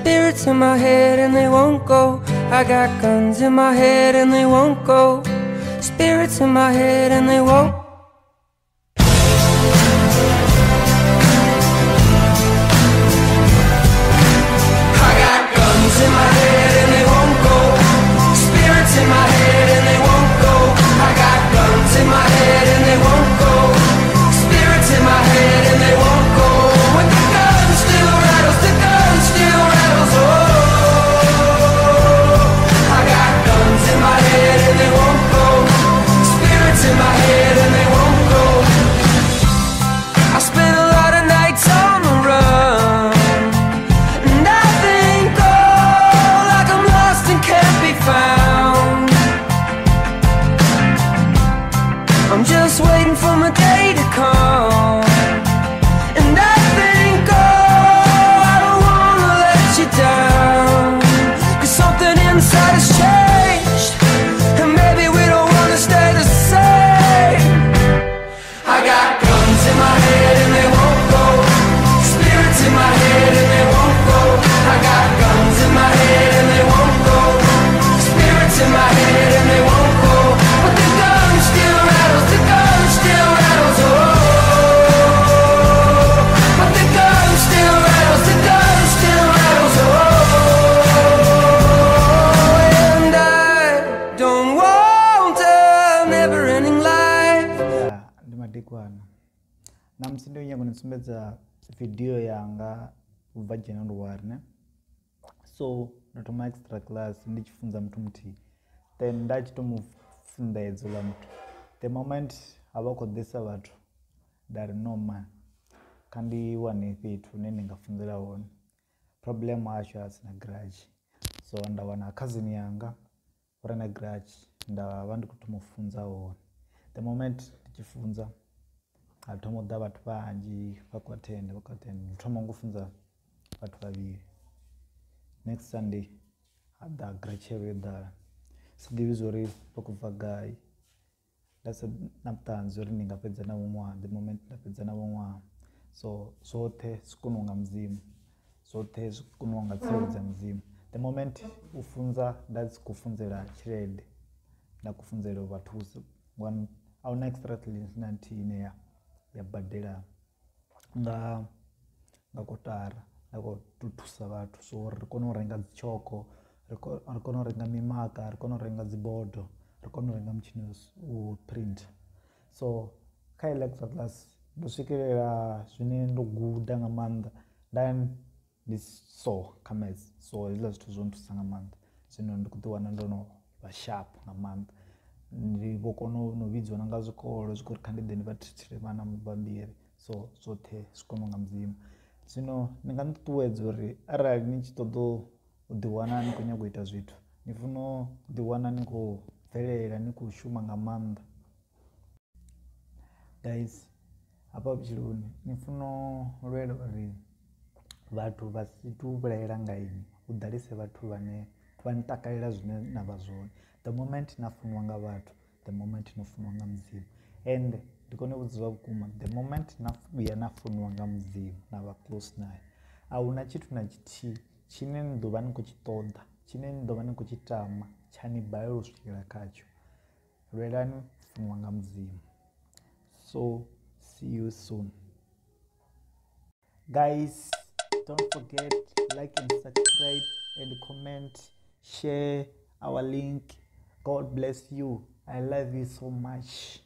Spirits in my head and they won't go. I got guns in my head and they won't go. Spirits in my head and they won't. I got guns in my head and they won't go. Spirits in my head and they won't go. I got guns in my head and they won't go. Spirits in my head and they won't go. When the gun still rattles, the gun still rattles. Oh, I got guns in my head and they won't go. Spirits in my head and they won't go. I spent a lot of nights on the run, and I think, oh, like I'm lost and can't be found. I'm just waiting for my day to come, and I think, oh, I don't wanna let you down. 'Cause something inside has changed, and maybe we don't wanna stay the same. I got guns in my head and they won't go. Spirits in my head and they won't go. I got guns in my head and they won't go. Spirits in my head and they won't go. But the gun still rattles, the gun still rattles. Oh, but the gun still rattles, the gun still rattles. Oh, and I don't want a never-ending life. Ya, ndi madekwana. Namusi ndi nyago ni sumbedza video yanga ubva January ne. So ndo thoma extra class ndi tshi funza muthu muthihi, then nda tshi to mu funḓedza uḽa muthu. The moment ha vha khou ḓisa vhathu nda ri no man, kha ndi wane fhethu hune ndi nga funzela hone. Problem ashu a sina garage, so nda wana cousin yanga ure na garage, nda vha ndi khou thoma u funza hone. The moment ndi tshi funza ha thoma u ḓa vhathu vhanzhi vha khou attend, vha khou attend. Ndi thoma ngo funza vhathu vhavhili. Next Sunday ha ḓa garage yo ḓala, si ḓivhi zwori vha khou bva gai. Nda sa na vhuṱanzi uri ndi nga fhedza navho ṅwaha, the moment nda fhedza navho ṅwaha. So zwoṱhe zwi koniwa nga Mudzimu, zwoṱhe zwi koniwa nga tsireledzo ya Mudzimu. The moment u funza nda si khou funzela tshelede, nda khou funzela u vha thusa ngori ahuna extra class na nthihi ine ya badela nga kotara. Nda khou tou thusa vhathu so uri ri kone u renga dzi tshoko, ri kone u renga mimaka, ri kone u renga dzi bodo, ri kone u renga mutshini u print. So kha iḽa extra class ndo swikelela zwine ndo guda nga maanḓa, nda ndi so kha maths. So hezwiḽa zwithu zwo nthusa nga maanḓa. Zwino ndi khou ḓi wana ndo no vha sharp nga maanḓa. Ndi vho kona no vhidziwa na nga zwikolo zwi khou ri kha ndi ḓe ndi vha thithile vhana mabambiri. So zwoṱhe zwi koniwa nga Mudzimu. Zwino ndi nga ni ṱuṱuwedza uri arali ni tshi ṱoḓa u ḓi wana ni khou nyaga u ita zwithu, ni funa u ḓi wana ni khou bvelela, ni khou shuma nga maanḓa. Guys, hafha vhutshiloni ni funa u lwela uri vhathu vha si tou vhilahela nga inwi, hu ḓalese vhathu vhane vha ni takalela zwine na vha zwone. The moment na funiwa nga vhathu, the moment no funiwa nga Mudzimu. And ndi kone u vhudza zwa vhukuma, the moment na vhuya na funiwa nga Mudzimu na vha close naye, ahuna tshithu na tshithihi tshine ni ḓo vha ni khou tshi ṱoḓa, tshine ni ḓo vha ni khou tshi tama tsha ni balelwa u swikelela khatsho. Lwelani u funiwa nga Mudzimu. So see you soon. Guys, don't forget like and subscribe and comment, share our link. God bless you. I love you so much.